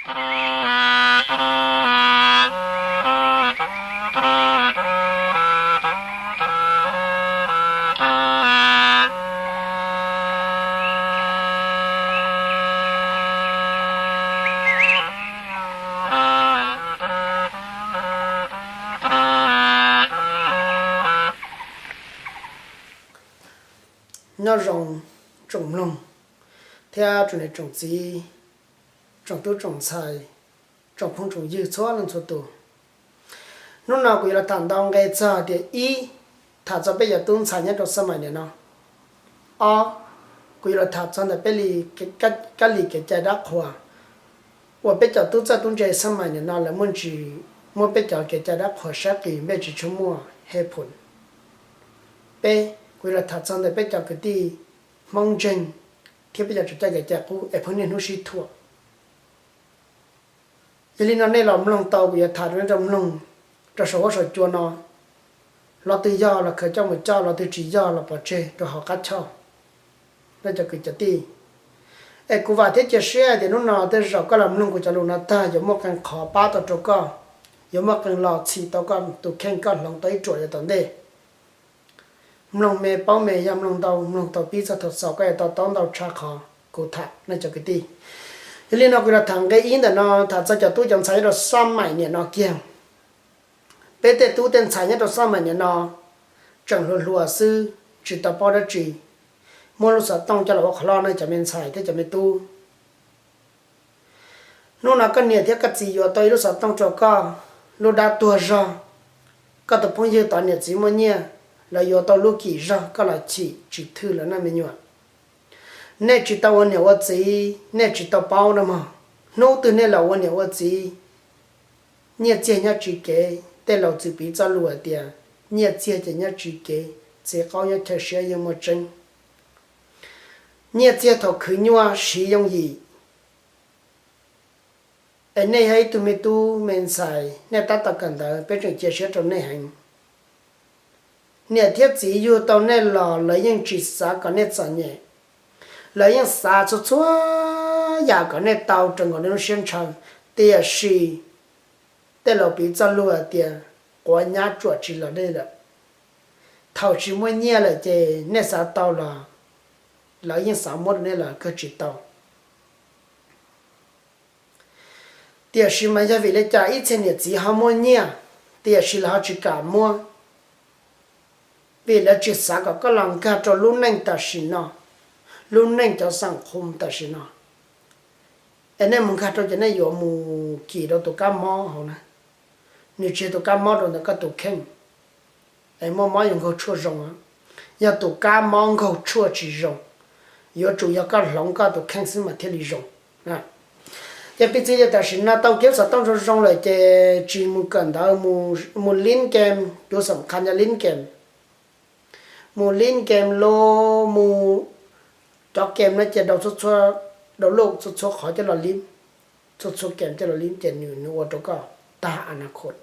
Nyob zoo tsoom mloog thiab tsoom niam tsoom txiv, tsoom tub tsoom ntxhais, tsoom phooj tsoom ywg txhua leej txhua tus. Hnub no kuv yuav los tham ntau nqe txog tias ib, tham txog peb cov tub ntxhais nyob rau xab mais niam no. Ob, kuv yuav los tham txog ntawm peb li kab lis kev cai dab qhuas uas peb cov tub txawj tub ntse xab mais niam no lawv muaj ntsis muab peb cov kev cai dab qhuas saib qis npej tsis tshua muaj hej phum. Peb, kuv yuav los tham txog ntawm peb cov kwv tij Hmoob ntseeg thiab peb cov tseem coj kev cai qub es pheej niaj hnub sib thuam. Yog li no nej los mloog tau kuv yuav tham rau nej rau mloog rau saum huab saum cua no. Lo twg yog los khaws coj mus coj, lo twg tsis yog los pov tseg rau hauv qab choj, nej cov kwv cov tij. Es kuv vam thiab cia siab tias hnub no tej zaum koj los mloog kuv cov lus no tag yuav muaj qee qhov pab tau rau koj, yuav muaj qee lo txhim tau koj tus kheej koj hloov tau ib ruam yav tom ntej. Mloog me paub me, yog mloog ntau mloog tau pib txog thaum xaus koj yuav to taub ntau tshaj qhov kuv tham nej cov kwv tij. Yog li no kuv los tham nqe ib ntawm no tham txog cov tub cov ntxhais nyob rau xab mais niam no kiag. Peb tej tub tej ntxhais nyob rau xab mais niam no tseem hluas hluas xwb tsis tau paub dab tsi, muab lub xov tooj coj los ua qhov loj no cov me ntxhais thiab cov me tub. Hnub no koj niam thiab koj txiv yuav tau ib lub xov tooj rau koj, lub dab tuag zog, koj tus phooj ywg tod niam txiv muaj nyiaj, lawv yuav tau lub kim zog koj los chim tsis thwj lawv na me nyuam. Nej tsis tau ua niam ua txiv nej tsis tau paub na mog. Hnub twg nej los ua niam ua txiv, nyiaj txiag nyob tsis kev, tej laus txwm piv txoj lus hais tias nyiaj txiag ces nyob tsis kev, txiv qaub nyob chaw siab yeej muaj tseeb. Nyiaj txiag thaum khwv nyuaj siv yooj yim. Es nej yog ib tug me tub me ntxhais, nej tab tom kawm ntawv, peb tseem cia siab rau nej heev. Niam thiab txiv yug tau nej los lawv yeej tsis xav kom nej txom nyem, lawv yeej xav txhua txhua yam kom nej tau raws nkaus nej lub siab ntshaw. Tiam sis tej laus piv txoj lus hais tias quav nyab tsuam tsis los dej lawm. Thaum tsis muaj nyiaj lawm ces nej xav tau los lawv yeej xav muab rau nej los kawg tsis tau. Tiam sis mas yog vim li cas ib txhia niam txiv ho muaj nyiaj, tiam sis lawv ho tsis kam muab? Vim lawv tsis xav kom koj los nkag rau lub neej tam sim no, lub neej cov xeem qhus tam sim no. Es nej mus nkag rau ces nej yuav mus kis rau tus kab mob hauv na. Nws tsis yog tus kab mob rau ntawm koj tus kheej, es muaj mob yuav nkaug tshuaj zoo. Yog tus kab mob nkaug tshuaj tsis zoo, yuav tsum yog koj hloov koj tus kheej xwb mas thiaj li zoo. Ces piv txwv tias tam sim no tau kiab xov tooj zoo zoo lawm ces tsis mus kawm ntawv, mus lib game, tus xam qha nyob lib game, mus lib game los mus, cov game no ces download txhua txhua qhov coj los lib, txhua txhua game coj los lib ces nws ua rau koj tag a na khos,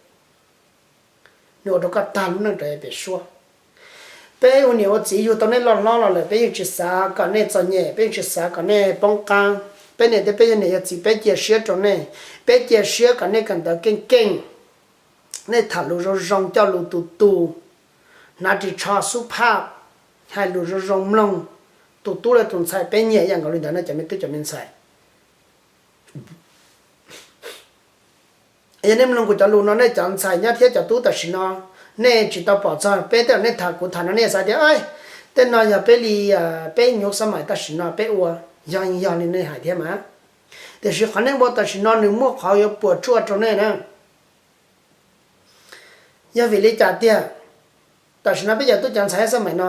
nws ua rau koj tag lub neej rov pem suab. Peb ua niam ua txiv yug tau nej loj hlob los lawm peb yeej tsis xav kom nej txom nyem, peb yeej tsis xav kom nej poob qab. Peb niam thiab peb yog niam yog txiv peb cia siab rau nej, peb cia siab kom nej kawm ntawv keej keej, nej tham lus zoo zoo coj lus tus tus, hnav ris tsho xub phaj, hais lus zoo zoo mloog, tus tub los tus ntxhais peb nyiam ib yam nkaus li ntawd no cov me tub cov me ntxhais. Yog nej mloog kuv cov lus no nej cov ntxhais nyob thiab cov tub tam sim no, nej tsis tau pom txog peb tej uas nej tham kuv tham no nej xav tias tej no yog peb li, peb nyuj xab mais tam sim no peb ua, yog yog li nej hais thiab mas. Tiam sis qhov nej ua tam sim no nws muaj qhov yuav puas tsuaj rau nej na. Yog vim li cas tiag? Tam sim no peb cov tub cov ntxhais xab mais no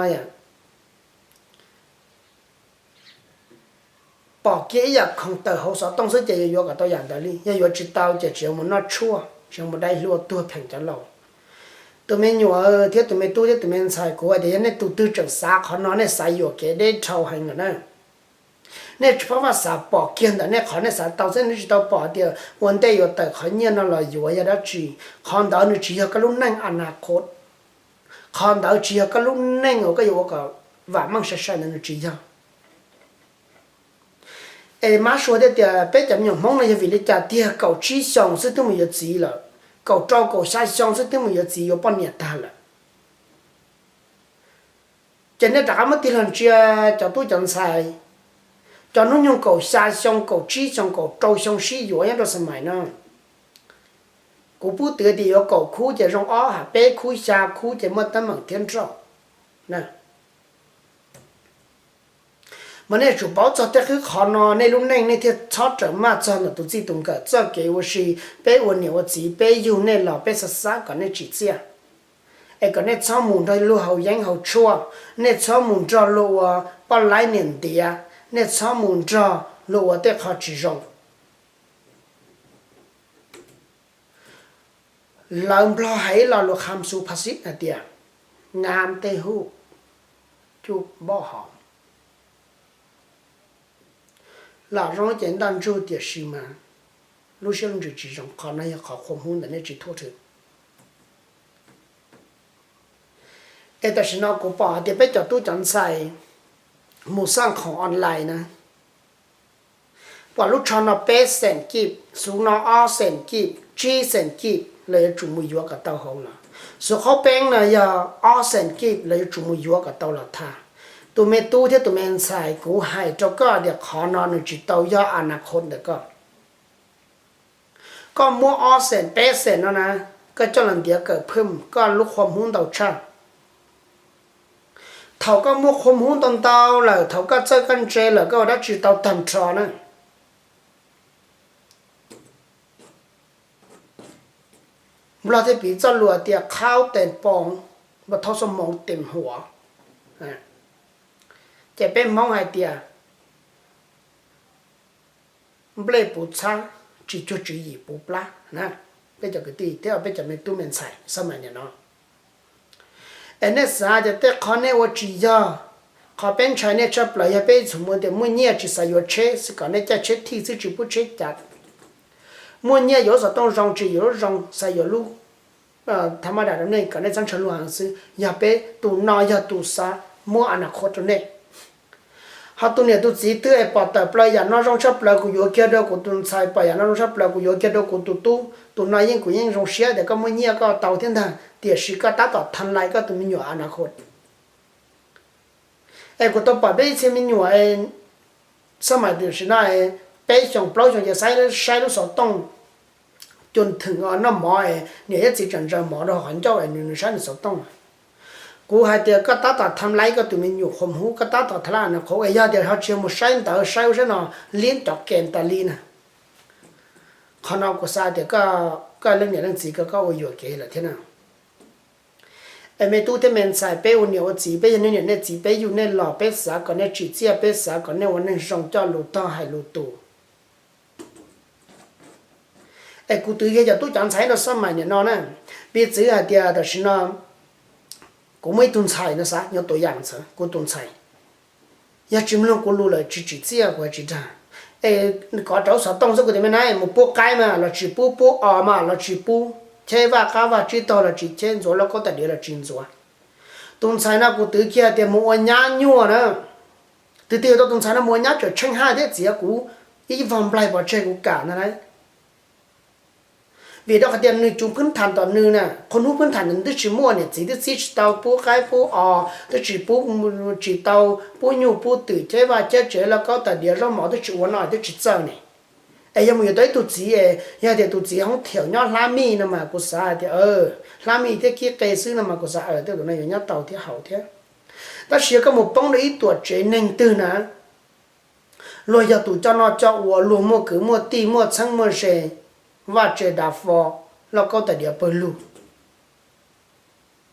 pom kiag ib yam khoom tawm hauv xov tooj xwb ces yuav yuav kom tau yam ntawd li, yog yuav tsis tau ces tseem yuav mus noj tshuaj, tseem yuav mus dai hlua tuag pheem cov laus. Tus me nyuam thiab tus me tub thiab tus me ntxhais, kuv hais tias yog nej tus twg tseem xav qhov no nej xav yuam kev deb dhau heev lawm na. Nej tsis pheej vaj xav pom kiag ntawm nej qhov nej xav tau xwb, nej tsis tau pom tias ua ntej yuav tawm qhov nyiaj no los yuav yog dab tsi. Qhov ntawd nws tsis yog koj lub neej a na khos, qhov ntawd tsis yog koj lub neej uas koj yuav ua kom vam meej sai sai ntawd nws tsis yog. Es mab suav thiaj tias peb cov me nyuam Hmoob no yog vim li cas tiag kaum tsib xyoos xwb twb mus yuav txiv lawm, kaum rau kaum xya xyoo xwb twb mus yuav txiv yuav poj niam tag lawm. Ces nej rov qab muab tig los ntsia cov tub cov ntxhais, cov hnub nyoog kaum xya xyoo, kaum tsib xyoo, kaum rau xyoo sib yuav nyob rau xab mais no. Kuv pub twv tias yuav kaum khub ces zoo ob, hais peb khub xya khub ces muaj teeb meem thiab nrauj. Mas nej tsum paub txog tej qhov no nej lub neej nej thiaj txhob rawm maj txog ntawm tus txij tus nkawm txoj kev ua si. Peb ua niam ua txiv peb yug nej los peb xav xav kom nej tsim txiaj, es kom nej txhob mus nrog luag haus yeeb haus tshuaj, nej txhob mus nrog luag ua poj laib niam ntiav, nej txhob mus nrog luag ua tej qho tsis zoo. Lawv Nplog hais ib lo lus kham su phas sib hais tias, ngam tej huj cuj npoj hom. Lam zoo ces ntaj ntsug, tiam sis mas lub siab lub ntsws tsis zoo. Qhov no yog qhov qhuav hmub ntawm nej tsis thuam thwm. Es tam sim no kuv pom hais tias peb cov tub cov ntxhais mus xaj khoom online na, pom lub tsho no peb xees kib, xuv no ob xees kib, tsib xees kib, lawv yuav tsum mus yuav kom tau hauv los. Xuv qhaub peeb no yog ob xees kib, lawv yuav tsum mus yuav kom tau los tha. Tus me tub thiab tus me ntxhais, kuv hais rau koj tias qhov no nws tsis tau yog a na khos ntawm koj. Koj muab ob xees peb xees no na, koj coj los ntiav kawm phwm koj lub qhua hmub ntau tshaj. Thaum koj muaj qhua hmub ntau ntau lawm, thaum koj txawj koj ntse lawm, koj ua dab tsi tau tag nrho na. Nplog thiaj piv txoj lus tias khaub tes poos, npau thauj xuab moos tes huav. Ces peb Hmoob hais tias nplej puv txhab, tsis cuag tswv yim puv plab na. Peb cov kwv tij thiab peb cov me tub me ntxhais xab mais niam no, es nej xav tias tej qhov nej ua tsis yog, qhov peb ntshai nej tshaj plaws yog peb txhua mus tias muaj nyiaj tsis xav yuav tsheb xwb, kom nej caij tsheb thij xwb tsis pub tsheb cav. Muaj nyiaj yuav lub xov tooj zoo tsis yuav lub zoo, xav yuav lub tha maj dam rau nej kom nej txhob ntshaw lub heev xwb. Yog peb tus no yog tus xav muab a na khos rau nej. Ho tus niam tus txiv twg es pom tawm plaws yam no zoo tshaj plaws kuv yuav kiag rau kuv tus ntxhais, pom yam no zoo tshaj plaws kuv yuav kiag rau kuv tus tub, tus no yeej kuv yeej zoo siab tias koj muaj nyiaj koj tau thiab ntag, tiam sis koj tab tom tham lais koj tus me nyuam a na khos. Es kuv tau pom peb ib txhia me nyuam xab mais tam sim no peb xyoos plaub xyoos ces saib lub xov tooj, cua theem noj mov es niam thiab txiv tseem ntsaws mov rau qhov ncauj es nws saib nws xov tooj. Kuv hais tias koj tab tom tham lais koj tus me nyuam qhua hmub, koj tab tom tham lais a na khos, es yog tias ho tsis yog mus saib ntawv saib ub saib no, liab cov ke tas li na. Qhov no kuv xav tias koj leej niam leej txiv koj ua yuam kev lawm thiab na. Es me tub thiab me ntxhais, peb ua niam ua txiv, peb yog nej niam nej txiv, peb yug nej los peb xav kom nej tsim txiaj, peb xav kom nej ua neeg zoo coj lus tog hais lus tus. Es kuv twv yog cov tub cov ntxhais rau xab mais niam no na. Piv txwv hais tias tam sim no kuv muaj ib tug ntxhais no xav nyob tua yam ntxawv, kuv tus ntxhais yog tsis mloog kuv lus lawm tsis tsim txiaj kuv tsis dag. Es kov rau xov tooj xwb kuv tias me na, mus pub qaib mas los tsis pub, pub os mas los tsis pub, cheb vaj qab vaj tsib taug los tsis cheb, ntxuav lauj kaub tais diav los tsis ntxuav. Tus ntxhais no kuv twv kiag tias mus ua nyab nyuaj na. Twb twb tau tus ntxhais no mus ua nyab tseem tsheej haj thiab txiav kuv ib vog nplaig pov tseg kuv kam ntag lauj. Vim rau qhov tias nws cov phwb tham tom nws na, qhua hnub phwb tham nws twb tsis muaj, niam txiv twb txib tsis tau pub qaib pub os, twb tsis pub, tsis tau pub nyuj pub twm, cheb vaj cheb tsev, lauj kaub tais diav, zaub mov twb tsis ua no twb tsis txawj ne. Es yog mus yuav tau ib tug txiv es yog tias tus txiv hoob thiaum nyob hlab mij no mas kuv xav hais tias hlab mij thiab kib qe xwb no mas kuv xav hais tias tus no yuav nyob tau thiab haus thiab. Tab sis yog koj mus poob rau ib tuam tsev neeg twg na, luag yog tus coj noj coj ua, luag muaj kwv muaj tij muaj txheeb muaj ze, vaj tse dav fo, lauj kaub tais diav pawg lug,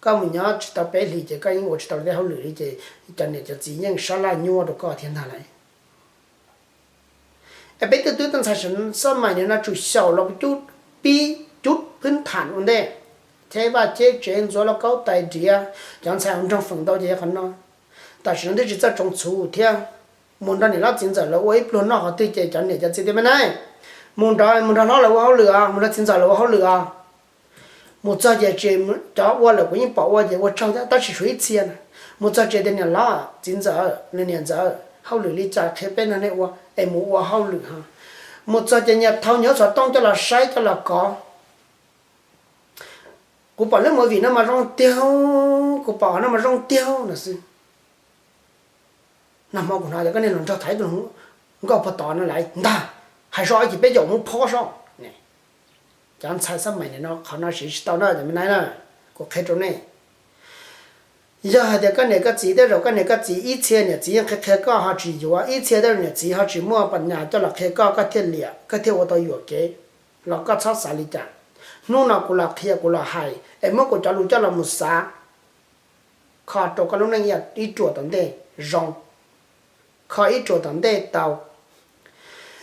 koj mus nyob tsis tau peb hlis ces koj yeej ua tsis tau tej hauj lwm li ces cov niam cov txiv yeej sab laj nyuaj rau koj thiab ntag lauj. Es peb tej tub tej ntxhais xab mais niam no tsum xyaum los pib cub phwb tham ua ntej, cheb vaj cheb tsev, ntxuav lauj kaub tais diav, cov ntxhais hauv nroog feem ntau ces yog qhov no. Tam sim no twb tsis txawj tsoov txhuv thiab, mus nrog niam hlob txiv ntxawm lawv ua ib pluag noj qhov twg ces cov niam cov txiv tias me na, mus nrog, mus nrog hlob lawv ua hauj lwm os, mus nrog txiv ntxawm lawv ua hauj lwm os. Mus txog ces tsis, cov ua lawm kuv yeej pom ua ces ua tsaug thiab tab sis tshuav ib txhia na. Mus txog tsev tias niam hlob, txiv ntxawm, niam ntxawm, hauj lwm li cas qhia peb nrog nej ua es mus ua hauj lwm ho. Mus txog ces nyias thau nyias xov tooj coj los saib coj los kov. Kuv pom lub movie no mas zoo tiag, kuv pom no mas zoo tiag no xwb. Nag hmo kuv hnov cov koj niag hluas nraug tham ib tug nkauj puag tod no lawm ntag, hais zoj ces peb yaum muab phob zoj. Cov ntxhais xab maim no qhov no siv tsis tau na cov me nai na, kuv qhia rau nej. Yog hais tias koj niam koj txiv, tej zaum koj niam koj txiv ib txhia niam txiv yeej qhia qhia koj ho tsis yuav, ib txhia tej zaum niam txiv ho tsis muaj pas nyas coj los qhia koj, koj thiaj liam, koj thiaj ua tau yuam kev, los koj txhob xav li cas. Hnub no kuv los qhia kuv los hais es muab kuv cov lus coj los mus xav, kho rau koj lub neej ib ruam tom ntej zoo, kho ib ruam tom ntej tau.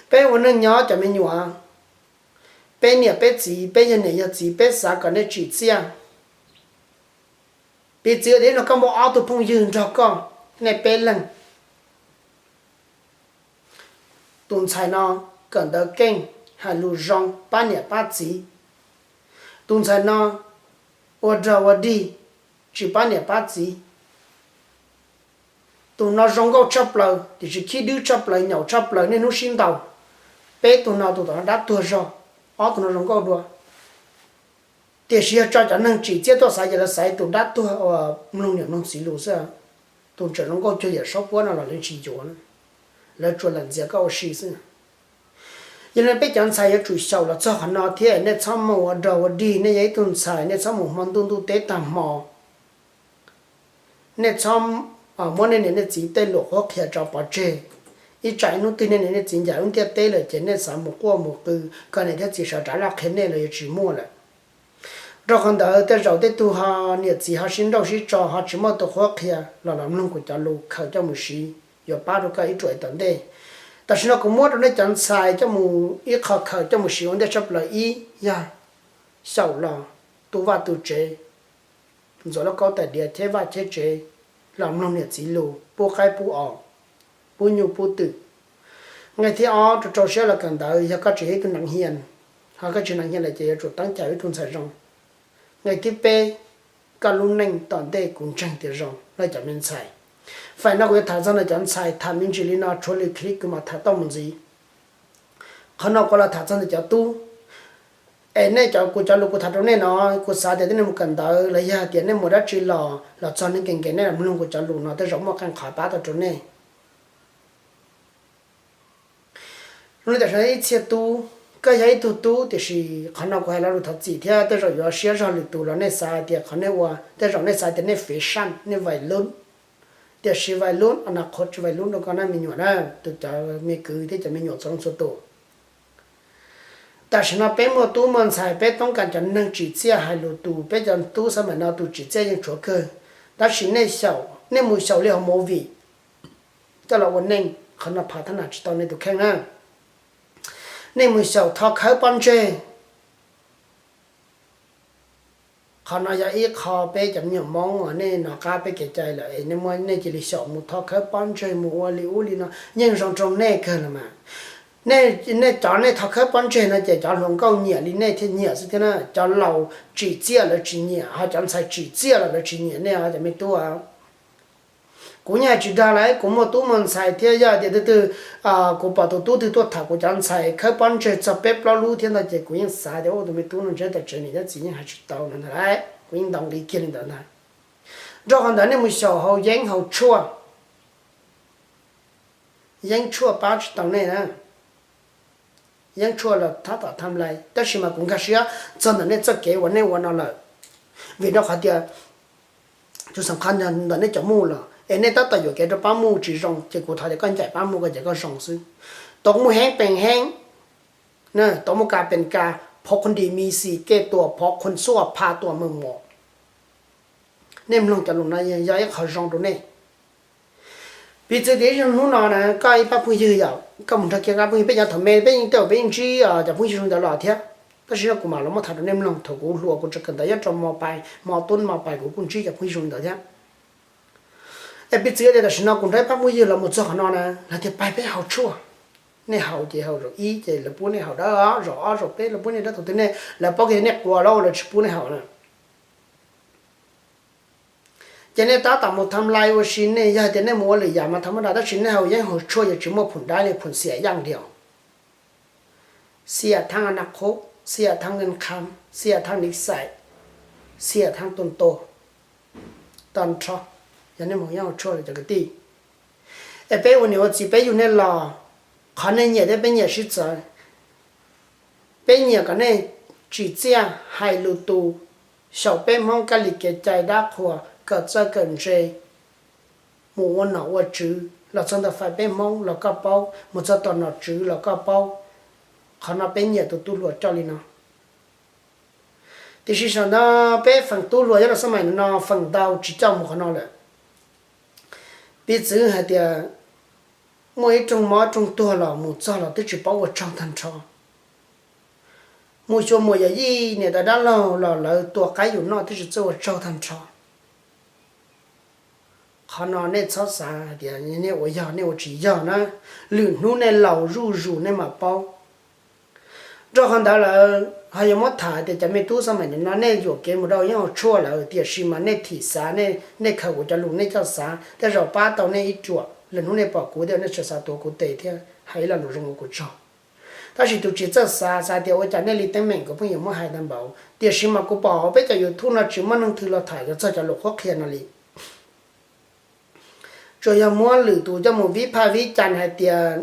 Peb ua neej nyob cov me nyuam, peb niam peb txiv, peb yog niam yog txiv, peb xav kom nej tsim txiaj. Piv txwv tias ib hnub koj muaj ob tug phooj ywg nrog koj, nej peb leeg. Tus ntxhais no kawm ntawv keej, hais lus zoo, pab niam pab txiv. Tus ntxhais no ua rog ua dig, tsis pab niam pab txiv. Tus no zoo nkauj tshaj plaws tiam sis khib dwb tshaj plaws, nyaum tshaj plaws, niaj hnub sib ntaus. Peb tug no tus tom no dab tuag zog, ob tug no zoo nkauj dua. Tiam sis yog tso cov neeg tsim txiaj tuaj xav ces lawv xaiv tus dab tuag uas mloog niam mloog txiv lus xwb. Tus tseem zoo nkauj cuag yawm saub puab no los lawv tsis yuav, lawv tsuas lam ntxias koj ua si xwb. Yog li peb cov ntxhais yuav tsum xyaum los txog qhov no thiab, nej txhob mus ua rog ua dig, nej yog ib tug ntxhais nej txhob mus hmo ntuj ntuj teb tag hmo. Nej txhob muab nej niam nej txiv tej lus qhuab qhia tso pov tseg. Ib tsam ib hnub twg nej niam nej txiv ncaim lub ntiaj teb lawm ces nej xav mus quaj mus qw kom niam thiab txiv sawv rov los qhia nej los yuav tsis muaj lawm. Rau qhov ntawd tej zaum tej tug ho niam txiv ho sib nrauj sib tso ho tsis muaj tus qhuab qhia los los mloog kuv cov lus khaws coj mus siv, yuav pab rau koj ib ruam tom ntej. Tam sim no kuv muab rau nej cov ntxhais coj mus ib qho khaws coj mus siv ua ntej tshaj plaws ib yog xyaum los tu vaj tu tsev, ntxuav lub kaub tais diav cheb vaj cheb tsev, los mloog niam txiv lus, pub qaib pub os, pub nyuj pub twm. Nqe thib ob, rau rau siab los kawm ntawv yog koj tseem yog ib tug neev hias, ho koj tsis neev hias lawm ces yuav tsum teeb cai ua ib tug ntxhais zoo. Nqe thib peb, koj lub neej tom ntej kuv ntseeg tias zoo lawm cov me ntxhais. Fais no kuv yuav tham txog ntawm cov ntxhais, tham me ntsis li no tshuav lwm clip kuv mam tham tau mus ntxiv. Qhov no kuv los tham txog ntawm cov tub. Es nej cov, kuv cov lus kuv tham rau nej no, kuv xav tias nej mus kawm ntawv los yog tias nej mus dab tsi los, los txog nej nkees nkees nej los mloog kuv cov lus no tej zaum muaj qee qhov pab tau rau nej. Lub neej tam sim no ib txhia tub, koj yog ib tug tub tiam sis qhov no kuv hais lo lus thov txim thiab tej zaum yuav siab zog lwm tus los nej xav hais tias qhov nej ua, tej zaum nej xav tias nej fashion, nej vais lub, tiam sis vais lub no qhuav tsis vais lub rau koj na me nyuam na, tus cov me kwv thiab cov me nyuam txhua leej txhua tus. Tam sim no peb muaj tub muaj ntxhais, peb toob kas cov neeg tsim txiaj hais lus tus, peb cov tub xab maim no tus tsim txiaj yeej tshuav kawg. Tab sis nej xyaum, nej mus xyaum li hauv movie coj los ua neej, qhov no phav thab nam tsis tau nej tus kheej na. Nej mus xyaum tho khawb pob ntseg. Qhov no yog ib qho peb cov me nyuam Hmoob uas nej nov qab peb kev cai lawm es nej muaj, nej cia li xyaum mus tho khawb pob ntseg, mus ua li ub li no, yeej zoo rau nej kawg los mas. Nej, nej cov nej tho khawb pob ntseg no ces cov hluas nkauj nyiam li nej thiaj nyiam xwb thiab na. Cov laus tsim txiaj lawv tsis nyiam, ho cov ntxhais tsim txiaj los lawv tsis nyiam nej os cov me tub. Kuv yeej hais tsis dag lawm, kuv muaj tub muaj ntxhais thiab, yog tias twg twg kuv pom tus tub twg tuaj tham kuv cov ntxhais khawb pob ntseg txog peb plaub lub thiab ntag ces kuv yeej xav tias tus me tub no ntshe tom tsev niam thiab txiv yeej hais tsis tau no ntag lauj, kuv yeej ntaus nqi kiag li ntawd ntag. Rau qhov ntawd nej mus xyaum hauv yeeb hauv tshuaj, yeeb tshuaj pab tsis tau nej na. Yeeb tshuaj los thab tom tham lais, tab sis mas kuv nkag siab txog ntawm nej txoj kev uas nej ua no lawm. Vim rau qhov tias tus xam khaj ntawm nej cov muj los es nej tab tom yuam kev rau pab muj tsis zoo, ces kuv thov tias koj ncaim pab muj ko ces koj zoo xwb. Tau muj heeb pees heeb, tau muj kas pees kas, phov qhuv nrim mis xis ke tuam, phov qhuv xuaj pha tuam mws mom. Nej mloog cov lus no yog ib qho zoo rau nej. Piv txwv tias ib zaug hnub no na koj ib pab phooj ywg yom, koj mus nrog kiag koj phooj ywg, peb cov thaum me peb yeej tej zaum peb yeej ntsib cov phooj ywg zoo ntawd los thiab. Tab sis no kuv mam los muab tham rau nej mloog, thaum kuv hluas kuv tseem kawm ntawv nyob rau mos pais, mos tub mos pais kuv kuj ntsib cov phooj ywg zoo li ntawd thiab. Es piv txwv tias tam sim no kuv nrog ib pab phooj ywg los mus txog qhov no na, lawv tias pais peb haus tshuaj. Nej haus ces haus zaum ib ces lawv pub nej haus dawb, zaum ob zaum peb lawv pub nej dawb, thaum twg nej, lawv paub kiag tias nej quav los lawv tsis pub nej haus na. Ces nej tab tom mus tham lais ua si, nej yog tias nej mus ua lwm yam mas tham mab da, tab sis nej haus yeeb haus tshuaj yuav tsis muaj phum dab li phum xiam yaj diam. Xiam thaj nas qhub, xiam thaj nkees qham, xiam thaj niv xais, xiam thaj tus ntu, tag nrho, yog nej mus haus yeeb haus tshuaj li cov kwv tij. Es peb ua niam ua txiv peb yug nej los, qhov nej nyiam thiab peb nyiam sib txawv. Peb nyiam kom nej tsim txiaj hais lus tus, xyaum peb Hmoob kab li kev cai dab qhuas, kawm txawj kawm ntse, mus ua nom ua tswv los txog ntawm fais peb Hmoob los koj paub, mus txog tom nom tswv los koj paub. Qhov no peb nyiam tus tub hluas coj li no. Tiam sis saum no peb feem tub hluas nyob rau xab mais no feem ntau tsis coj mus qhov no lawm. Piv txwv hais tias muaj ib rooj mob rooj tuag los mus txog los twb tsis paub ua tsaug tag nrho. Mus xyuas muam yawm yij niam tais dab laug los lawv tua qaib yus noj twb tsis txawj ua tsaug tag nrho. Qhov no nej txhob xav hais tias nej ua yog nej ua tsis yog na, lwm hnub nej laus zuj zus nej mam paub. Rau qhov ntawd lawm ho yuav muab tham tias cov me tub xab mais no nej yuam kev mus rau yeeb haus tshuaj lawm, tiam sis mas nej thim xav, nej khaws kuv cov lus nej coj xav, tej zaum pab tau nej ib ruam, lwm hnub nej pom kuv thiab nej tseem xav tuav kuv tes thiab hais ib lo lus zoo ua kuv tsaug. Tab sis tus tsis txawj xav, xav tias ua cas nej li teeb meem kuv pheej yuav muab hais tag npaum, tiam sis mas kuv pom hauv peb cov YouTube no tsis muaj neeg twg los tham txog cov lus qhuab qhia no li. Tsuas yog muab lwm tus coj mus vib phaj vib cas hais tias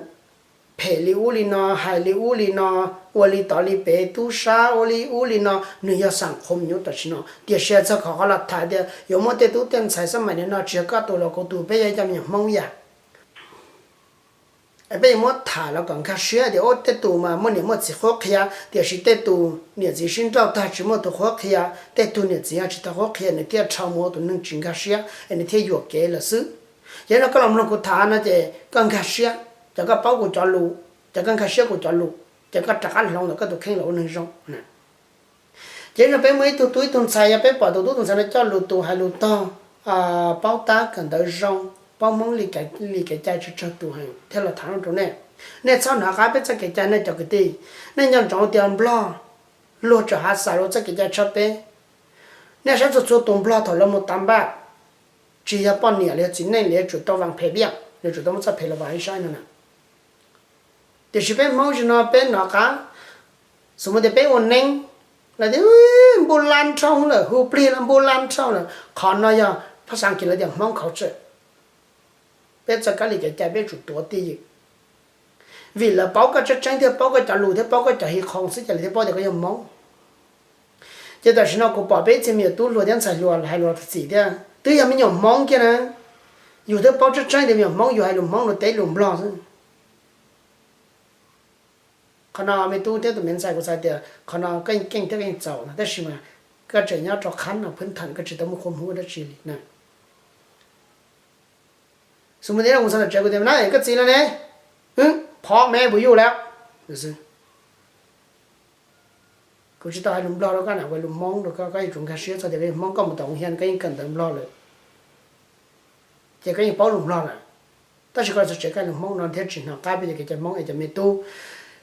phem li ub li no, hais li ub li no, ua li tod li pem, tub sab ua li ub li no, nws yog xam qhuav nyuj tam sim no. Tiam sis txog qhov qhov los tham tias yuav muab tej tub tej ntxhais xab mais no tsis yog koj tus los kuv tus, peb yog cov me nyuam Hmoob yam. Peb yuav muab tham los kom nkag siab tias tej tus mas muaj niam muaj txiv qhuab qhia, tiam sis tej tus niam txiv sib nrauj tag tsis muaj tus qhuab qhia, tej tug niam txiv tsis tau qhuab qhia nws thiaj rho mus ua tus neeg tsis nkag siab es nws thiaj yuam kev lawm xwb. Ces no koj los mloog kuv tham no ces koj nkag siab, ces koj paub kuv cov lus, ces koj nkag siab kuv cov lus, ces koj rov qab hloov ntawm koj tus kheej los ua neeg zoo. Ces yog peb muaj ib tug tub ib tug ntxhais, yog peb pom tus tub tus ntxhais no coj lus tus hais lus tog, paub tab kawm ntawv zoo, paub Hmoob li kev cai tsawg tsawg tus heev thiaj los tham no rau nej. Nej txhob hnov qab peb txoj kev cai nej cov kwv tij. Nej nco ntsoov tias Nplog luag tseem hav xav luag txoj kev cai tshaj peb. Nej saib txhua txhua tus Nplog thaum lawv mus tav npaj, tsis yog poj niam los yog txiv neej los yuav tsum tau vas phem diaj, yuav tsum tau muab txoj phem los vas ib sab no na. Tiam sis peb Hmoob zaum no peb hnov qab, xws li tias peb ua neeb, lawv tias npus la nrhoo lawm, hu plig los npus la nrhoo lawm, qhov no yog phab xav Kiv lawv tias Hmoob culture. Peb txoj kab li kev cai peb tsum tuav twj ywm. Vim lawv paub koj tseeb tseeb thiab paub koj cov lus thiab paub koj cov hiv qhoos xwb ces lawv thiaj paub tias koj yog Hmoob. Ces tam sim no kuv pom peb txhia me nyuam tub hluas thiab ntxhais hluas hais lus txim thiab, twb yog me nyuam Hmoob kiag na. Yus twb paub tseeb tseeb tias me nyuam Hmoob yus hais lus Hmoob lus teb lus Nplog xwb. Qhov no me tub thiab tus me ntxhais kuv xav tias qhov no koj yeej keej thiab koj yeej txaus no, tab sis mas koj tseem nyob rau qhab no phwb tham koj tsis tau muaj qhua hmub dab tsi li na. Xws li tias mus txog tom tsev kuv tias na koj txiv lawm ne, phom me puas yuj lawm xwb. Kuv tsis tau hais lus Nplog rau koj na, hais lus Hmoob rau koj, koj yuav tsum nkag siab txog tias koj yog Hmoob, koj mus tom hoob hias koj yeej kawm ntawv Nplog lawm, ces koj yeej paub lus Nplog lawm. Tab sis koj txog tsev koj hais lus Hmoob no thiaj tsis hnov qab peb cov kev cai Hmoob es cov me tub.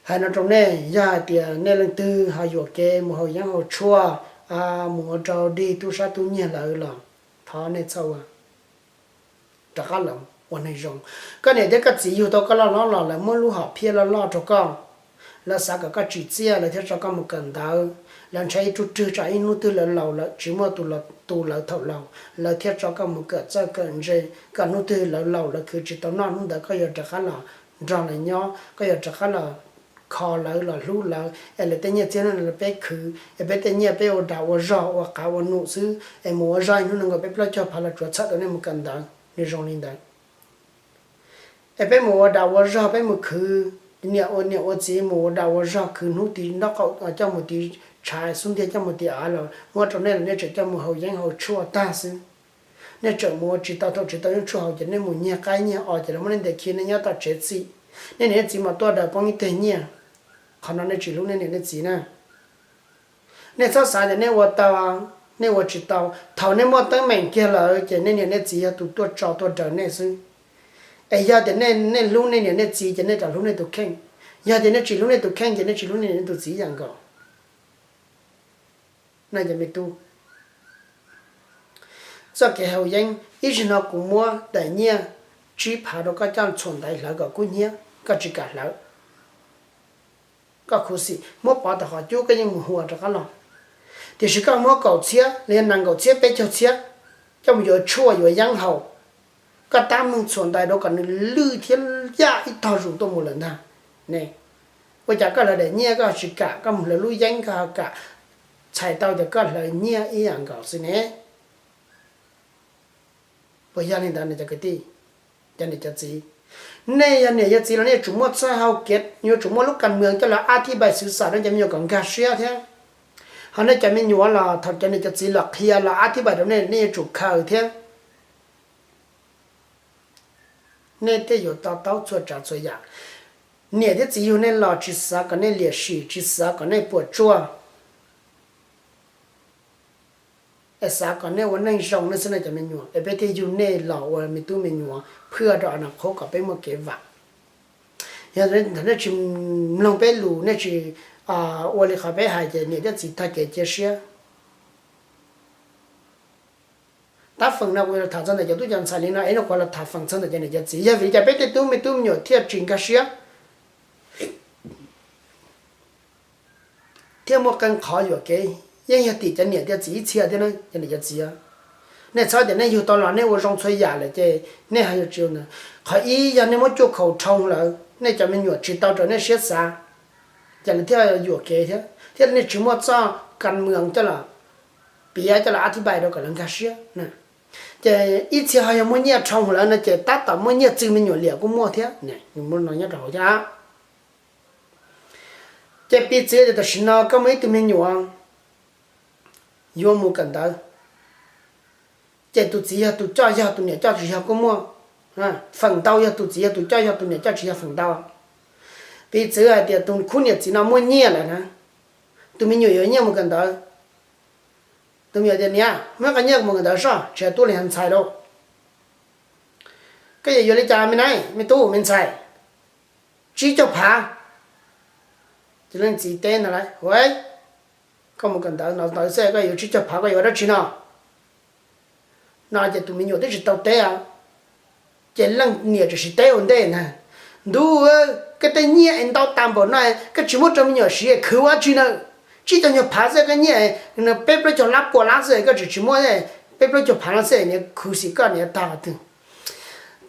Hais no rau nej, yog hais tias nej leej twg ho yuam kev mus haus yeeb haus tshuaj, mus ua rau dig tub sab tub nyiag lawm los thov nej txhob ua, rov qab los ua neeg zoo. Koj niam thiab koj txiv yug tau koj loj hlob los lawv muab lub hom phiaj loj loj rau koj. Lawv xav kom koj tsim txiaj lawv thiaj tso koj mus kawm ntawv. Lawv ntshai ib tug rwg tsam ib hnub twg lawv laus lawm tsis muaj tus los tu lawv thaum laus, lawv thiaj tso koj mus kawm txawj kawm ntse, kom hnub twg lawv laus lawv khwv tsis tau noj hnub ntawd koj yuav rov qab los nrog lawv nyob, koj yuav rov qab los kho lawv los hlub lawv, es lawv tej nyiaj txiag no lawv peb khwv, es peb tej nyiaj peb ua dag ua zog ua qav ua num xwb, es mus ua zog ib hnub nees nkaum peb plaub caug phav los tsuav txhawm tau nej mus kawm ntawv, nws zoo li ntawd. Es peb mus ua dag ua zog peb mus khwv, niam ua niam ua txiv mus ua dag ua zog khwv hnub tim nraub qaum coj mus tim tshav xub ntiag coj mus tim av los muab rau nej los nej tseem coj mus haus yeeb haus tshuaj tag xwb. Nej tseem mus ua tsis tau, thaum tsis tau yeeb tshuaj haus ces nej mus nyiag qaib nyiag os ces lawv muab nej ntes khi nej nyob tom tsev txim. Nej niam nej txiv mas tuaj daws poob ib teg nyiaj. Qhov no nej tsis hlub nej niam nej txiv na. Nej txhob xav tias nej ua tau, nej ua tsis tau. Thaum nej muaj teeb meem kiag lawm ces nej niam nej txiv yog tus tuaj tso tuaj daws nej xwb. Es yog tias nej hlub nej niam nej txiv ces nej rov hlub nej tus kheej. Yog tias nej tsis hlub nej tus kheej ces nej tsis hlub nej niam nej tus txiv ib yam nkaus. Nej cov me tub, txoj kev haus yeeb. Ib zaug no kuv muab daim nyiaj tsib phav rau koj coj txhuam ntaiv hlawv kom kub hnyiab, koj tsis kam hlawv, koj khuv xim, muab pov tawm qhov cub koj yeej mus hua rov qab los. Tiam sis koj muab kaum txhiab los yog nees nkaum txhiab peb caug txhiab coj mus yuav tshuaj yuav yeeb haus, koj tab meeg txhuam ntaiv rau kom nws lwj thiab yaj ib tog zus tuaj mus lawm ntag ne. Ua cas koj hlawv daim nyiaj koj tsis kam, koj mus hlawv lub yeeb koj ho kam, txhais tau tias koj hlawv nyiaj ib yam nkaus xwb ne. Puas yog li ntawd no cov kwv tij, cov niam cov txiv? Nej yog niam yog txiv los nej yuav tsum muaj txoj hau kev, yuav tsum muaj lub kas mwm coj los ab thib npaim xwv xam rau cov me nyuam kom nkag siab thiab. Ho nej cov me nyuam los thaum cov niam cov txiv los qhia los ab thib npaim rau nej, nej yuav tsum khaws thiab. Nej thiaj yuav to taub txhua tsav txhua yam. Niam thiab txiv yug nej los tsis xav kom nej liam sim, tsis xav kom nej puas tsuaj, es xav kom nej ua neej zoo nej xwb no cov me nyuam, es peb thiaj yug nej los ua me tub me nyuam phwj rau a na qhuab kom peb muaj kev vam. Yog thaum nej tsis mloog peb lus, nej tsis ua li qhov peb hais ces niam thiab txiv tag kev cia siab. Tab feem no kuv yuav tham txog ntawm cov tub cov ntxhais li no es no kuv los tham feem txog ntawm cov niam cov txiv, yog vim li cas peb tej tub me tub me nyuam thiaj tsis nkag siab, thiaj muaj qee qhov yuam kev, yeej yog tim cov niam cov txiv ib txhia thiab na cov niam cov txiv. Nej txhob tias nej yug tau los nej ua zoo txhua yam lawm ces nej ho yuav tsis ua ntawd. Qhov ib yog nej muab cuaj khaum dhau lawm, nej cov me nyuam tsis tau raws nej siab xav, ces lawv thiaj yuam kev thiab, thiab nej tsis muaj txoj kas mwm coj los piav coj los ab thib npaim rau kom lawv nkag siab. Ces ib txhia ho yog muaj nyiaj dhau lawm no ces tab tom muaj nyiaj txwv me nyuam liam kuj muaj thiab, nyob rau hauv thiab. Ces piv txwv tias tam sim no koj muaj ib tug me nyuam yuav mus kawm ntawv, ces tus txiv yog tus coj yog tus niam coj tsis yog kuj muaj. Feem ntau yog tus txiv yog tus coj yog tus niam coj tsis yog feem ntau. Piv txwv hais tias tus khub niam txiv no muaj nyiaj lawm na, tus me nyuam yuav nyiaj mus kawm ntawv. Tus me nyuam tias niam, muab koj nyiaj mus kawm ntawv soj, tsis hais tub li ntxhais lauj. Koj yuav yuav li cas me na, me tub me ntxhais? Tsib caug phav. Ces leej txiv teb ntag lauj, koj mus kawm ntawv no ntawd xwb koj yuav tsib caug phav koj yuav dab tsi no? No ces tus me nyuam twb tsis tau teb os. Ces leej niam tseem teb ua ntej ntag, ntuj, koj tej nyiaj es ntau tas npaum no koj tsis muab rau me nyuam siv khwv ua dab tsi na? Tsib caug nyuag phav xwb koj nyiaj, peb plaub caug lab pua lab xwb koj tseem tsis muab, peb plaub caug phav no xwb niam khwv xim koj niam tag qhov twg?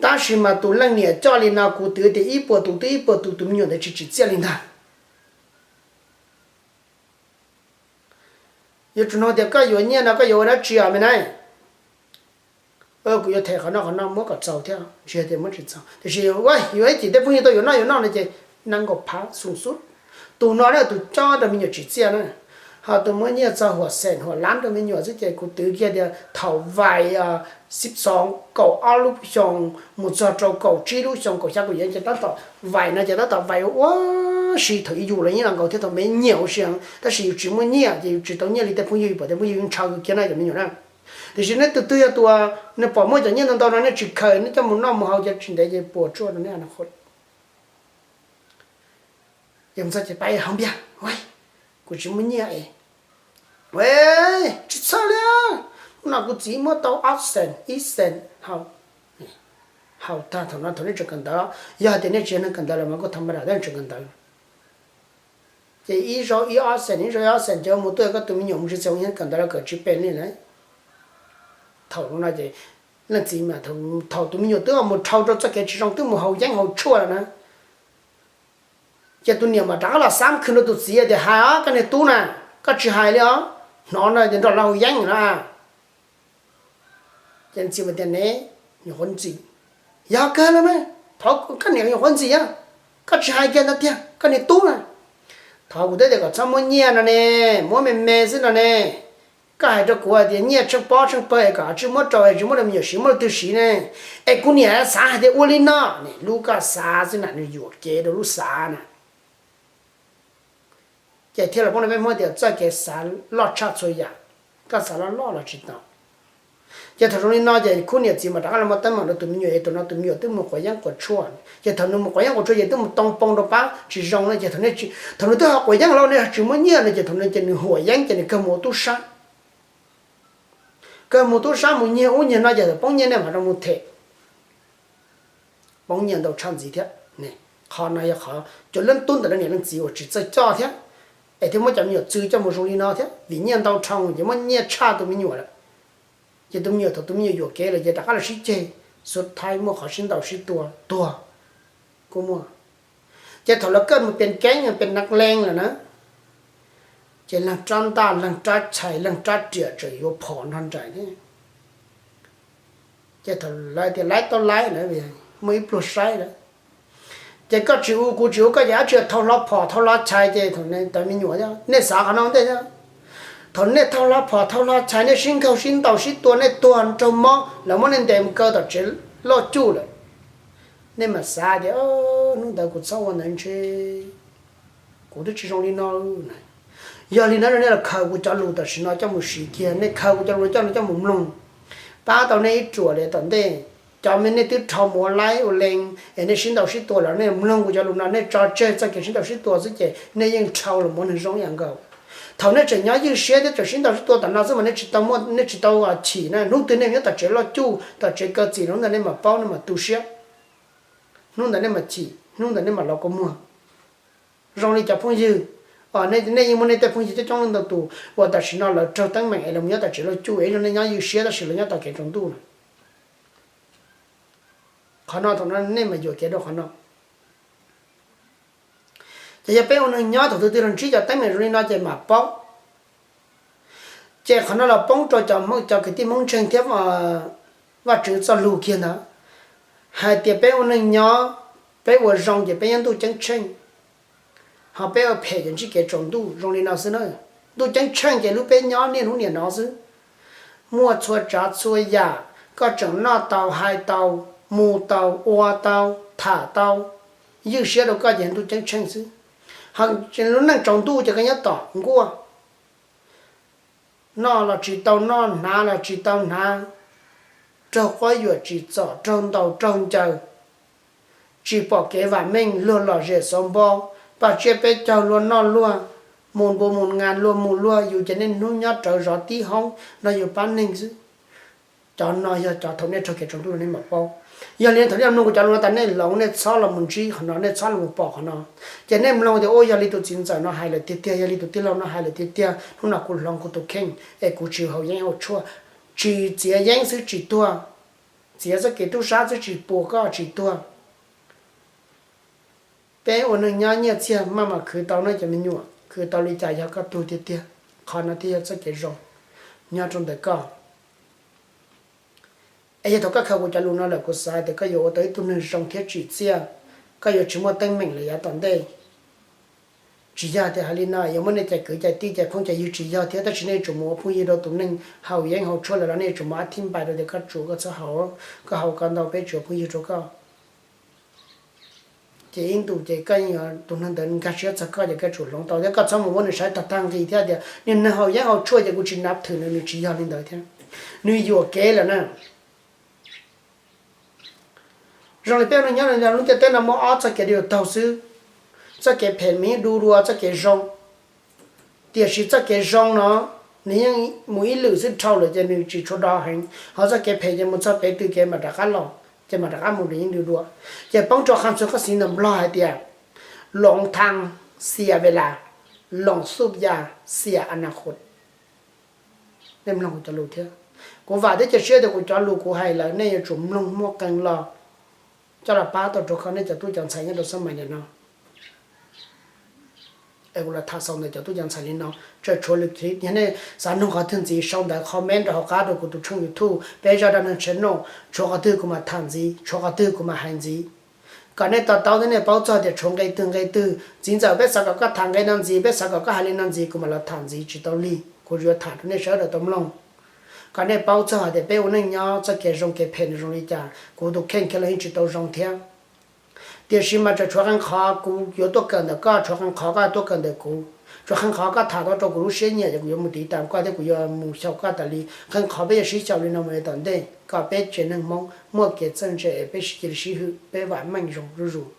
Tab sis mas tus leej niam coj li no kuv twv tias ib puas tus twb ib puas tus, tus me nyuam ntawd tsis tsim txiaj li ntag. Yuav tsum nug tias koj yuav nyiaj no koj yuav ua dab tsi os me na? Kuv yuav them qhov no qhov no muab kom txaus thiab, tsis yog tias muab tsis txaus, tiam sis yuav ib cim tej phooj ywg tau yuav noj yuav noj no ces nees nkaum phav xu xub. Tus no na tus coj rau me nyuam tsim txiaj na. Ho tus muab nyiaj txog huam xeem huam lab rau me nyuam xwb ces kuv twv kiag tias thaum vais xib xoov kaum ob lub xyoo mus txog rau kaum tsib lub xyoo kaum xya kaum yim ces tab tom vais no ces tab tom vais ua si thaum yus los yeej los nkaus thiab thaum me nyiam ua si, tab sis yus tsis muaj nyiaj ces yus tsis tau nyiaj li tej phooj ywg, pom tej phooj ywg ntshaw kiag na cov me nyuam na. Tiam sis nej tus twg yog tus uas nws pom muaj cov nyiaj ntau ntau no nej tsis khaws nej coj mus noj mus haus ces tsis ntev ces puas tsuaj rau nej. Yog txog ces pab hauv npiag, kuv tsis muaj nyiaj es, tsis txhawj li. Hnub no kuv txiv muab tau ob xees ib xees haus, haus tag thaum no thaum nej tseem kawm ntawv, yog hais tias nej tsis yog neeg kawm ntawv los mas kuj tha ma ram, nej tseem kawm ntawv. Ces ib zaug ib ob xees ib zaug ib ob xees ces mus tuaj koj tus me nyuam mus tsis txog ua kawm ntawv los kawm tsis pes li lawm. Thaum no ces leej txiv mas thaum tus me nyuam twb mus dhau rau txoj kev tsis zoo twb mus haus yeeb haus tshuaj lawm na, ces tus niam mas rov qab los xab khwv rau tus txiv tias hais os koj niag tub na, koj tsis hais li os, hnov no tias nrog lawv haus yeeb na. Ces txiv tias ne, nyuam qhuav ntxim, yog kawg los mas, thov koj niam nyuam qhuav ntxim, koj tsis hais kiag ntawd tiag koj niag tub na. Thov kuv twb tias kom txhob muab nyiaj no ne, muab me me xwb no ne. Koj hais rau kuv hais tias nyiaj tsheej pob tsheej pawg es kom tsis muab rau, tsis muab rau me nyuam siv, muab rau twg siv ne? Es kuv niam xav hais tias ua li no, lub koj xav xwb na, nws yuam kev rau lub xav na. Ces thiaj los pub rau peb Hmoob tias txoj kev xav loj tshaj txhua yam, koj xav loj loj los tsis tau. Ces thaum zoo li no ces khub niam txiv mas rov qab los muab teeb meem rau tus me nyuam, es thaum no tus me nyuam twb mus quav yeeb quav tshuaj, ces thaum nws mus quav yeeb quav tshuaj ces twb mus too poob rau pab tsis zoo no, ces thaum nws twb ho quav yeeb los nws tsis muaj nyiaj no ces thaum no ces nws huam yeeb ces nws kawg mus ua tub sab. Kawg mus tub sab mus nyiag ub nyiag no ces poob nyiaj nej mam rau mus them. Poob nyiaj ntau tshaj ntxiv thiab. Qhov no yog qhov cov leej tub ntawm leej niam leej txiv uas tsis txawj coj thiab, es thiaj muab cov me nyuam txw coj mus zoo li no thiab, vim nyiaj ntau dhau ces muab nyiaj tshaj tus me nyuam lawm. Ces tus me nyuam thaum tus me nyuam yuam kev lawm ces rov qab los sib ceg, xub thaib muaj qhov sib ntaus sib tua tuag kuj muaj. Ces thaum lawv kawj mus pes keeb pes nab leej lawm na, ces leej rab ntaj leej rab chais leej rab riam tseem yuav phom nrog nraim thiab. Ces thaum lawv tias laib tau laib na, muaj ib pluag saib lawm. Ces koj tsis ua kuv tsis ua koj ces dab tsi thau hlo phom thau hlo chais ces thaum tawv me nyuam, nej xav qhov no ntej thiab. Thaum nej thau hlo phom thau hlo chais nej sib nkaug sib ntaus sib tua nej tuag raug mob lawv muab nej ntes mus kaw tom tsev loj cuj lawm, nej mam xav tias hnub ntawd kuv txhob ua ntawd ntshe kuv twb tsis zoo li no. Yog li na nej los khaws kuv cov lus tam sim no coj mus siv kiag, nej khaws kuv cov lus coj no coj mus mloog, pab tau nej ib ruam li tom ntej. Cov me nej twb dhau mus ua laib ua leej es nej sib ntaus sib tua lawm, nej mloog kuv cov lus no nej tso tseg txoj kev sib ntaus sib tua xwb ces nej yeej dhau los mus ua neeg zoo ib yam nkaus. Thaum nej tseem nyob ywj siab thiab tseem sib ntaus sib tua tom no xwb mas nej tsis tau muaj, nej tsis tau chim na. Hnub twg nej nyob tom tsev loj cuj tom tsev kaw txim, hnub ntawd nej mam paub, nej mam tu siab. Hnub ntawd nej mam chim, hnub ntawd nej mam los kua muag. Zoo li cov phooj ywg, nej yeej muaj nej tej phooj ywg coob coob leej ntau tus uas tam sim no lawv raug teeb meem es lawv mus nyob tom tsev loj cuj es ib zaug nej nyob ywj siab tab sis lawv nyob tom kev tsaus ntuj na. Qhov no thaum no nej mam yuam kev rau qhov no. Ces yog peb ua neeg nyob thaum twg twg los ntsib cov teeb meem zoo li no ces mam paub. Ces qhov no los poob rau cov Hmoob, cov kwv tij Hmoob ntseeg thiab Vajtswv txoj lus kiag ntawd, hais tias peb ua neeg nyob, peb ua zoo ces peb nyob ntuj ceeb tsheej, ho peb ua phem ces ntsib kev tsaus ntuj zoo li no xwb na. Ntuj ceeb tsheej ces lub peb nyob niaj hnub niam no xwb, muaj txhua tsav txhua yam, koj tseem noj tau hais tau, mus tau ua tau, tham tau, ywj siab rau koj ces ntuj ceeb tsheej xwb. Ho lub neej tsaus ntuj ces koj nyob tom nkuaj, noj los tsis tau noj, hnav los tsis tau hnav, raug quab yuam tsim txom, raug ntaus raug ncaws, tsis pom kev vam meej, luag lom zem xauv npo, paj tsiab peb caug luag noj luag, mus npua mus ngas luag mus luag, yus ces niaj hnub nyob rawv zov tib hoob no yus pab neeg xwb. Cov no yog cov thaum nej raug kev tsaus ntuj los nej mam paub. Yog li thaum nej mloog kuv cov lus no tas nej hloov, nej txhob los mus ntsib qhov no, nej txhob los mus pom qhov no. Ces nej mloog tias ua yog li tus txiv ntxawm no hais lawm tiag tiag, yog li tus tij laug no hais lawm tiag tiag, hnub no kuv hloov kuv tus kheej es kuv tsis haus yeeb haus tshuaj, tsis txiav yeeb xwb tsis tuag, txiav txoj kev tub sab xwb tsis puas koj tsis tuag. Peb ua neeg nyob nyiaj txiag maj mam khwv tau no cov me nyuam, khwv tau li cas yog koj tug tiag tiag. Qhov no thiaj yog txoj kev zoo nyob rau ntawm koj. Es yog thaum koj khaws kuv cov lus no lawm kuv xav tias koj yuav ua tau ib tug neeg zoo thiab tsim txiaj, koj yuav tsis muaj teeb meem lawm yav tom ntej. Tsis yog tias hais li no yuav muab nej cais kwv cais tij cais phooj cais ywg, tsis yog thiab, tab sis nej yuav tsum mus ua phooj ywg rau tus neeg haus yeeb haus tshuaj lawm los nej yuav tsum muab thib npais rau tias koj tsuav, koj txhob haus, koj haus kom ntau peb tsis ua phooj ywg rau koj. Ces ib ntus ces koj yeej yuav, tus neeg ntawd nkag siab txog koj ces koj tsum hloov tau thiab koj txhob mus muab nws saib tag tag nqis thiab tias niag neeg haus yeeb haus tshuaj ces kuv tsis nav thwm nws, nws tsis yog li ntawd thiab. Nws yuam kev lawm na. Zoo li peb ua neeg nyob lub ntiaj teb no muaj ob txoj kev dua taug xwb, txoj kev phem mas yeej du dua txoj kev zoo. Tiam sis txoj kev zoo no nws yeej mus ib lwm xwb dhau lawm ces nws tsis tshua do heev, ho txoj kev phem ces mus txog pem twg kev mam rov qab los, ces mam rov qab mus nws yeej du dua. Ces poob rau qhov txhua qhov xis ntawm Nplog hais tias, loo thang xia ve las, loo xuj ya xia a na qhus. Nej mloog kuv cov lus thiab. Kuv vam thiab cia siab tias kuv cov lus kuv hais lawm nej yuav tsum mloog muaj qee los coj los pab tau rau koj nej cov tub cov ntxhais nyob rau xab mais ntawm no. Es kuv los tham xaus ntawm cov tub cov ntxhais li no, tseem tshuav lwm clip, yog nej xav noog qhov twg ntxiv sau ntawv comment rau hauv qab rau kuv tus tshooj YouTube Peb Zaj Dab Neeg Channel, tshuav qhov twg kuv mam tham ntxiv, tshuav qhov twg kuv mam hais ntxiv. Kom nej to taub thiab nej paub txog tias tshuav nqe twg nqe twg, txiv ntxawm peb xav kom koj tham nqe no ntxiv, peb xav kom koj hais li no ntxiv, kuv mam los tham ntxiv tsis tau lig, kuv yuav tham rau nej sawv daws tau mloog. Kom nej paub txog hais tias peb ua neej nyob txoj kev zoo kev phem nws zoo li cas, kuv tus kheej kiag los yeej tsis tau zoo thiab. Tiam sis mas tseem tshuav qee qhov kuv yuav tuaj kawm ntawm koj, tshuav qee qhov koj tuaj kawm ntawm kuv, tshuav qee qhov koj tham tau rau kuv lub siab nyiam ces kuv yuav mus tiv tas koj thiab kuv yuav mus xyaum koj tas li. Qee qhov peb yuav sib xyaum li no mus li tom ntej kom peb tsev neeg Hmoob muaj kev txawj ntse es peb sib cia li sib hwm, peb vam meej zoo zuj zus.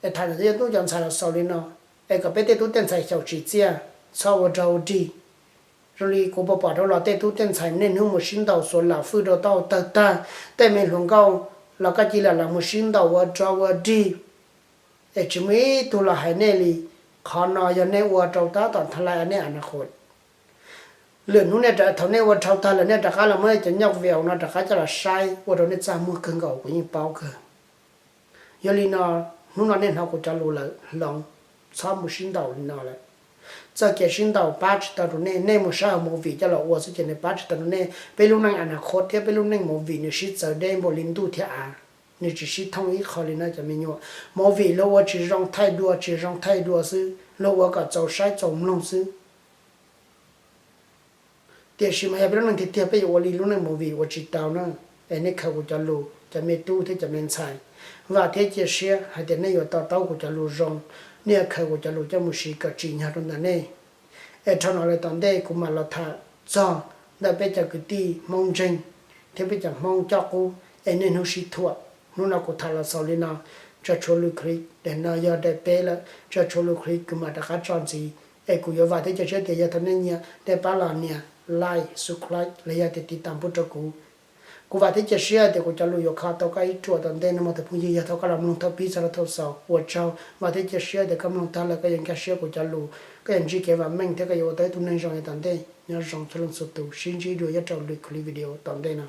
Es tham ntawm cov tub cov ntxhais los xaus li no, es kom peb tej tub tej ntxhais xyaum tsim txiaj, txhob ua rog ua dig, Zoo li kuv pom pom rau los tej tub tej ntxhais niaj hnub mus sib ntaus xuas lam fwj rau taub hau tawg tag, tej me hluas nkauj los koj cia li lam mus sib ntaus ua rog ua dig, es tsis muaj ib tug los hais nej li. Qhov no yog nej ua rau tab tom tha lai nej a na qhuas. Lwm hnub nej rov, thaum nej ua dhau tag lawm nej rov qab los muab nej cov nyuj vias no rov qab coj los saib ua rau nej txaj muag kawg nkaus, kuv yeej paub kawg. Yog li no, hnub no nej hnov kuv cov lus lawm hloov, txhob mus sib ntaus li no lawm. Txoj kev sib ntaus pab tsis tau rau nej, nej mus saib hauv movie coj los ua xwb ces nws pab tsis tau rau nej. Peb lub neej a na qhuas thiab peb lub neej movie nws sib txawv deb npaum li ntuj thiab av, nws tsis sib thooj ib qho li no cov me nyuam. Movie luag ua tsis zoo thaij dua tsis zoo thaij dua xwb, luag ua kom txaus saib txaus mloog xwb. Tiam sis mas yog peb lub neej tiag tiag peb yuav ua li lub neej movie ua tsis tau na. Es nej khaws kuv cov lus cov me tub thiab cov me ntxhais, vam thiab cia siab hais tias nej yuav to taub kuv cov lus zoo, nej yuav khaws kuv cov lus coj mus siv kom tsim nyog rau ntawm nej. Es dhau no lawm tom ntej kuv mam los tham txog ntawm peb cov kwv tij Hmoob ntseeg thiab peb cov Hmoob coj qub es niaj hnub sib thuam. Hnub no kuv tham los xaus li no, tso tshuav lus clip, daim no yog daim peb lawm, tso tshuav lus clip kuv mam rov qab tso ntxiv. Es kuv yuav vam thiab cia siab tias yog thaum nej nyiam nej pab los nias like, subscribe los yog tias tiv tam pub rau kuv. Kuv vam thiab cia siab tias kuv cov lus yuav kho tau koj ib ruam tom ntej no mog tus phooj ywg. Yog thaum koj los mloog thaum pib txog rau thaum xaus ua tsaug, vam thiab cia siab tias koj mloog tag lawm koj yuav nkag siab kuv cov lus, koj yuav ntsib kev vam meej thiab koj yuav ua tau ib tug neeg zoo yav tom ntej. Nyob zoo txhua leej txhua tus, sib ntsib dua nyob rau lwm clip video tom ntej no.